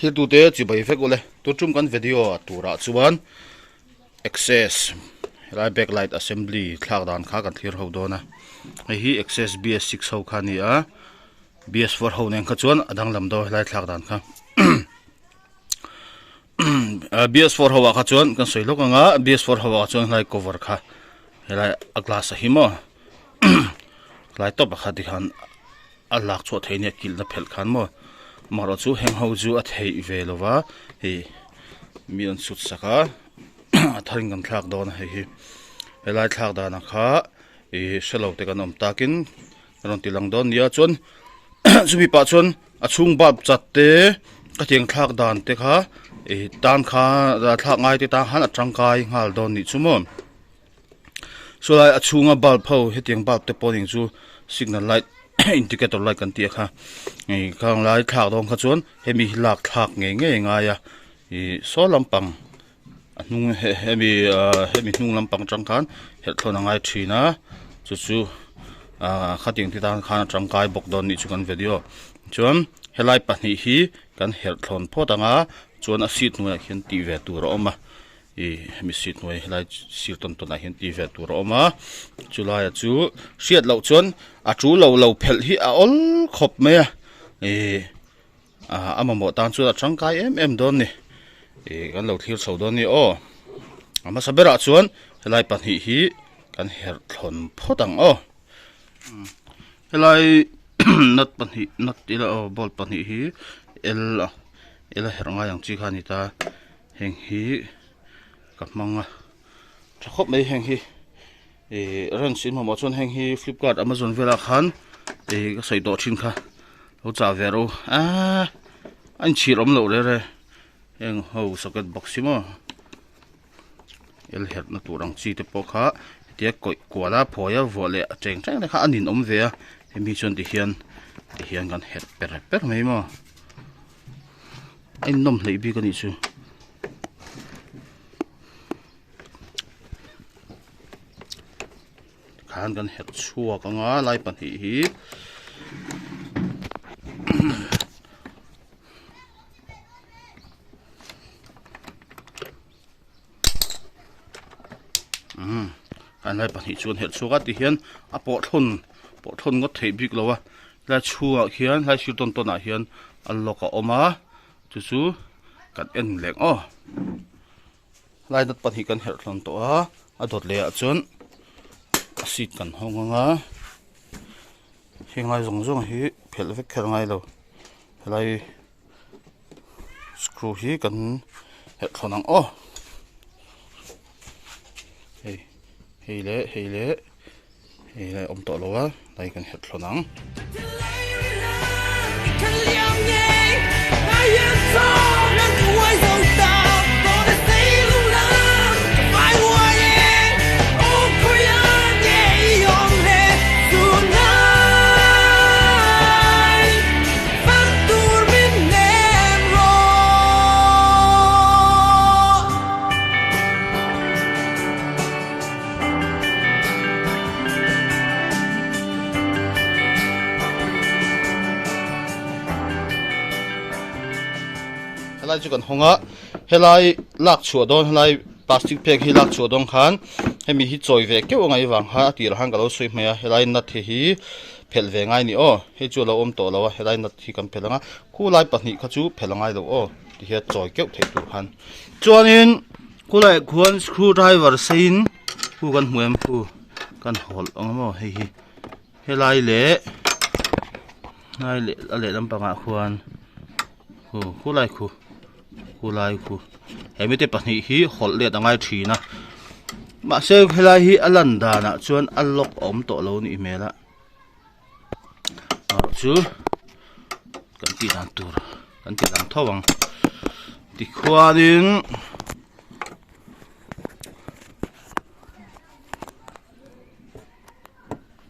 Thirtute chibai vek ule tun tum kan video ah turah chuan access helai backlight assembly thlak dan kha kan thlir ho dawn a hei hi access bs six ho kha a ni a bs four ho nen kha chuan a danglam dawn helai thlak dan kha bs four ho ah kha chuan kan sawi lawk ang a bs four ho ah chuan helai cover kha helai a glass a hi maw tlai tawp ah kha tikhan a lak chhuah theih nia kilhna phelh khan maw amaherawh chu heng ho chu a theih ve lo va hei mi an sut sak a a thar in kan thlak dawn a hei hi helai thlak danah kha ih hrelo te kan awm takin ka rawn ti lang dawn nia chuan chumi pah chuan a chhung bulb chat te ka tiang thlak dan te kha ih tan kha thlak ngai te tan khan a tangkai nghal dawn nih chu maw. Saw lai a chhunga bulb ho hetiang bulb te pawh ning chu signal light indicator light kan tih a kha ih khang lai thlak dawn kha chuan hemi hi lak thlak ngei ngei a ngai a ih saw lampang a hnung hemi ahh hemi hnung lampang atang khan herh thlawn a ngai thin a chu chu ahh khatiang te tan khan a tangkai bawk dawn nih chu kan video chuan helai pahnih hi kan herh thlawn phawt ang a chuan a seat hnuaiah khian tih ve tur a awm a. Ih hemi seat hnuai helai sir tawn tawn ah hian tih ve tur a awm a chulai ah chu hriat loh chuan a tul lo lo phelh hi a awl khawp mai a ih ah a mamawh tan chuan a tangkai em em dawn a ni ih kan lo thlir chho dawn a ni aw a hmasa berah chuan helai pahnih hi kan herh thlawn phawt ang aw helai nut pahnih nut ila aw bolt pahnih hi L a L a herh ngai ang chi kha a ni ta. Heng hi ka hmang a tha khawp mai heng hi ih ranch in mamawh chuan heng hi flipkart amazon velah khan ih ka sawi tawh thin kha lo chah ve rawh u aaa a inchhir awm loh rere heng ho socket box hi maw el herh na tur ang chi te pawh kha hetia kawih kual a phawi a vuah leh a cheng cheng te kha a ninawm ve a hemi chuan tihian tihian kan herh per per mai maw. A innawm hleih bik a nih chu. Tikhan kan herh chhuak anga lai pahnih hi umm an lai pahnih chu an herh chhuak a tihian a pawh thlawn pawh thlawn ngawt theih bik lo a helai chhungah khian helai sir tawn tawn ah hian a lock a awm a chu chu kan en leh ang aw helai dawt pahnih kan herh thlawn tawh a a dawt leh ah chuan a seat kan hawng ang a heng lai zawng zawng hi phelh vek kher angai lo helai. Screw hi kan herh thlawn ang aw hei hei leh hei leh hei lai a awm tawh lo a lai kan herh thlawn ang. Helai chu kan hawng a helai lak chhuah dawn helai plastic phek hi lak chhuah dawn khan hemi hi chawi ve keuh a ngaih vang khan a tirah khan ka lo sawi hmai a helai nut hi hi phelh ve ngai ni aw hei chu a lo awm tawh lo a helai nut hi kan phelh ang a khulai pahnih kha chu phelh a ngai lo aw ti hian chawi keuh theih tur khan chuanin khulaiah khuan screw driver seiin khu kan hmu em khu kan hawlh ang maw hei hi helai leh helai leh a lehlam pangah khuan khu khulai khu khulai khu he mite pahnih hi hawlh let a ngai thin a mahse helai hi a lan danah chuan a lock a awm tawh lo a nih hmel a chu kan tih dan tur kan tih dan tho ang tikhuanin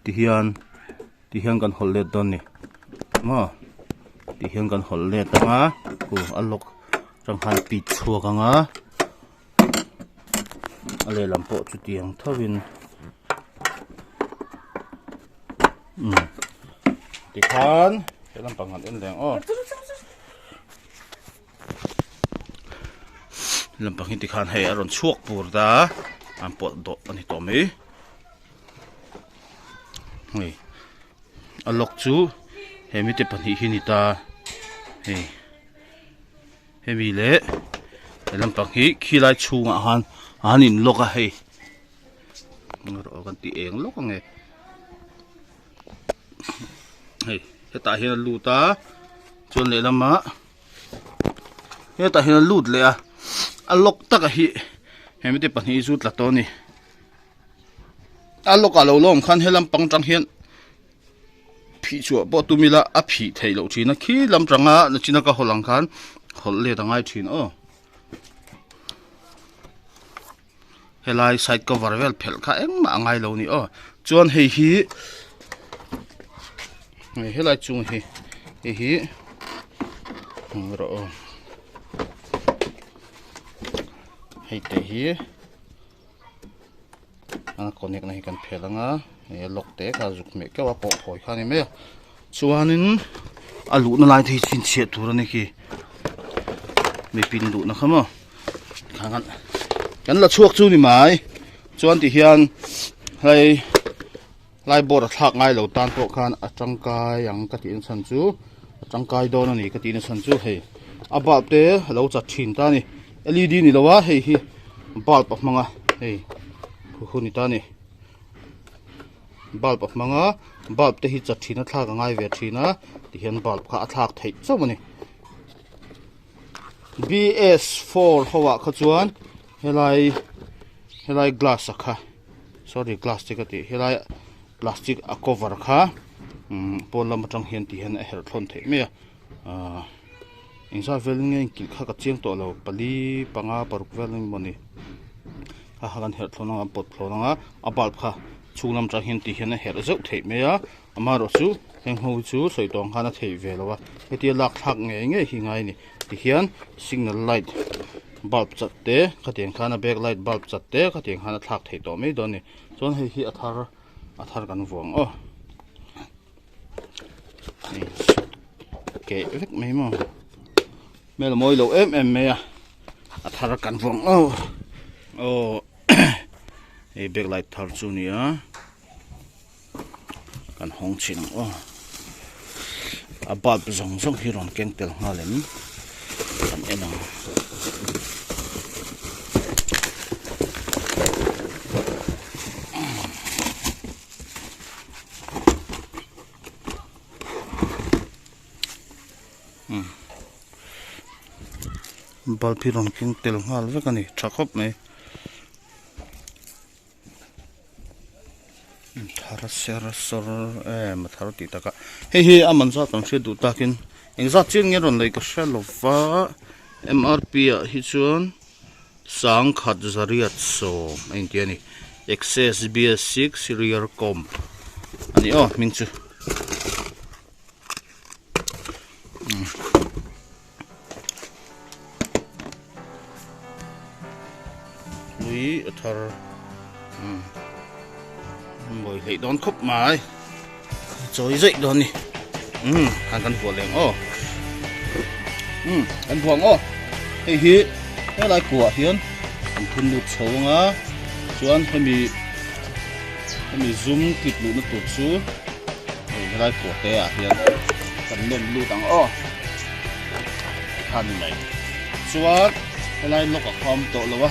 tihian tihian kan hawlh let dawn a ni maw tihian kan hawlh let ang a khu a lock atang khan a pit chhuak ang a a lehlam pawh chutiang thovin umm tikhan he lampang han en leh ang aw. Lampang hi tikhan hei a rawn chhuak pur ta an pawt dawh a ni tawh mai hei a lock chu he mite pahnih hi a ni ta hei hemi leh he lampang hi khilai chhungah khan an in lock a hei erawh kan tih eng lawk ange hei hetah hian a lut a chuan lehlamah. Hetah hian a lut leh a a lock taka hi hemi te pahnih hi chu tla tawh a ni a lock ah lo la awm khan helam pang tang hian phih chhuah pawh tum ila a phih theih loh thin a khi lam tanga nachina ka hawlh ang khan hawlh let a ngai thin aw. Helai side cover vel phelh kha engmah a ngai lo a ni aw chuan hei hi hei helai chung hi hei hi rawh aw hei te hi a connect na hi kan phelh anga hei a lock te kha zuk hmeh keuh a pawh phawi kha a ni mai a chuanin a luhna lai te hi chhinchhiah tur a ni khi mi pin luhna kha maw khan kan la chhuak chu ni mai chuan ti hian hei lai board a thlak ngai lo tan pawh khan a tangkai ang ka tih na chhan chu a tangkai dawn a ni ka tih na chhan chu hei a bulb te a lo chat thin ta a ni L E D ni lo a hei hi bulb a hmang a hei hu hu ni ta a ni bulb a hmang a bulb te hi chat thin a thlak a ngai ve thin a tihian bulb kha a thlak theih chauh a ni. B_S four ho ah kha chuan helai helai glass a kha sorry glass te ka tih helai plastic a cover kha umm pawn lam atang hian ti hian a herh thlawn theih mai a ahh engzat vel nge inkilh kha ka chiang tawh lo pali panga paruk vel eng emaw ni kha kha kan herh thlawn anga an pawt thlawn anga a bulb kha chhung lam atang hian ti hian a herh zeuh theih mai a. Amaherawhchu heng ho chu sawi tawng khan a theih ve lo a hetia lak thlak ngei ngei hi ngai a ni tihian signal light bulb chat te khatiang khan a back light bulb chat te khatiang khan a thlak theih tawh mai dawn a ni chuan hei hi a thar a thar kan vuang aw hei keh vek mai maw hmel a mawi lo em em mai a a thar kan vuang aw aw hei back light thar chu a ni a. Kan hawng chhin ang aw. A bulb zawng zawng hi rawn keng tel nghal em kan en ang. Bulb hi rawn keng tel nghal vek a ni tha khawp mai. Thar ser sawr em a thar tih takah hei hi a man zat kan hriat duh takin engzat chian nge rawn lei ka hre lo va M R P ah hi chuan sangkhat zariat sawm a inti a ni access B S six rear comp a ni aw hming chu. Ui a thar mawi hleih dawn khawp mai chawi zaih dawn ni um khan kan vuah leng aw um kan vuah aw hei hi helai kuah hian an phun lut chho anga chuan hemi hemi zum clip luhna tur chu hei helai kuah te ah hian kan nawm lut ang aw khan ni mai chuan helai lock a kha awm tawh lo a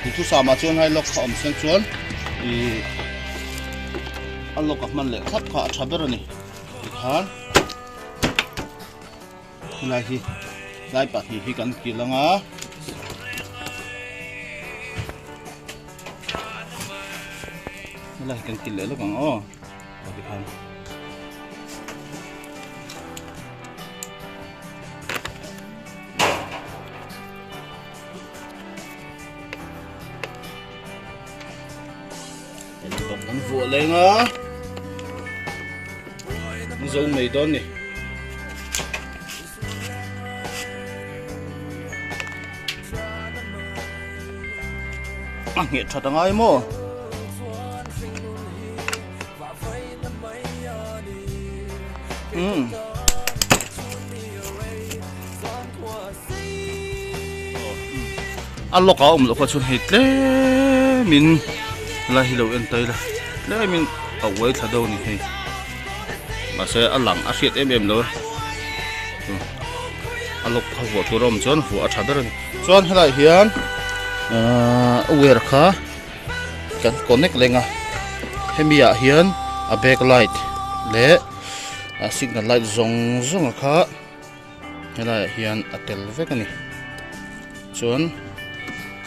duhthusam ah chuan helai lock kha awm seng chuan ih a lock a hman leh thlap kha a tha ber a ni tikhan helai hi tlai pahnih hi kan kil anga helai hi kan kil leh lawk ang aw tikhan. An vuah leng a an zo mai dawn ni a ngheh that a ngai maw umm A lock ah a awm loh kha chuan hei tlemin helai hi lo en ta ila tlemin a uai thla deuh a ni hei mahse a lang a hriat em em lo e a lock kha vuah tur a awm chuan vuah a tha ber a ni chuan helaiah hian ahh a wire kha kan connect leng a hemi ah hian a back light leh a signal light zawng zawng a kha. Helaiah hian a tel vek a ni chuan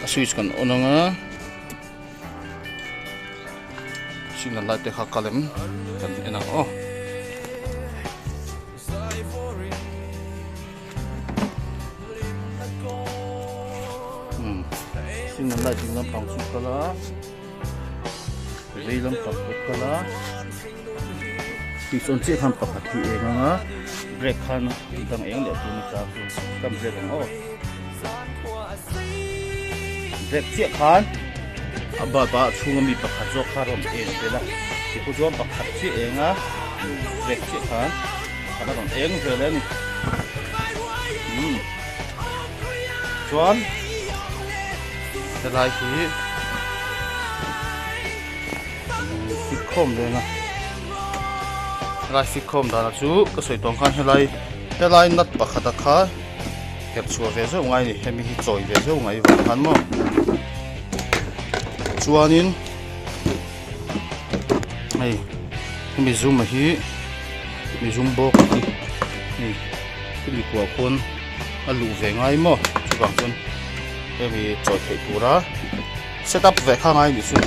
a switch kan on ang a signal light te kha kal em kan en ang aw. Umm signal light ding lampang chu kal a vei lampang pawh kal a. Switch on chiah khan pakhat hi eng ang a brake khan dang eng leh tur ni ta chu kan brake ang aw brake chiah khan a bulb a chhung ami pakhat zawk kha rawn eng vel a tikhu chuan pakhat chiah eng a brake chiah khan pakhat a rawn eng vel a ni umm chuan helai hi. Fit khawm reng a helai fit khawm dana chu ka sawi tawng khan helai helai nut pakhat a kha herh chhuah ve zeuh ngai a ni hemi hi chawi ve zeuh ngai vang khan maw chuanin hei hemi zum a hi mi zum bawk hi hei hemi kuah khawn a luh ve ngai maw chuvang chuan hemi chawi theih tura. Set up ve kha ngai nih chu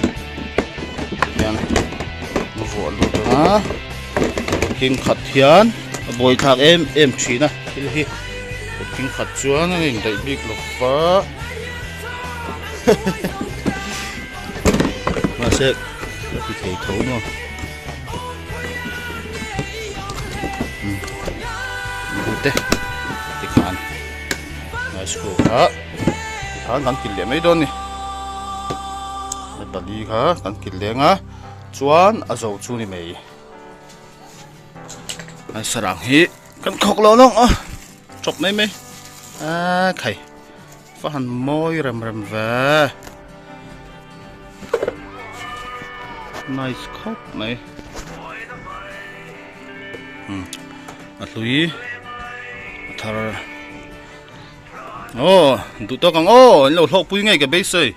hian vuah lut ang a thing khat hian a buai thlak em em thin a thil hi thing khat chuan a indaih bik lo va mahse a ti thei tho maw umm te tikhan screw kha. Tikhan kan kilh leh mai dawn a ni he pali kha kan kilh leng a chuan a zo chu ni mai an sarang hi kan khawk lo lawng a chawp mai mai a khai va han mawi rem rem ve nice khawp mai umm a hlui a thar. Aw duh tawk ang aw an lo hlawhpui ngei ka beisei.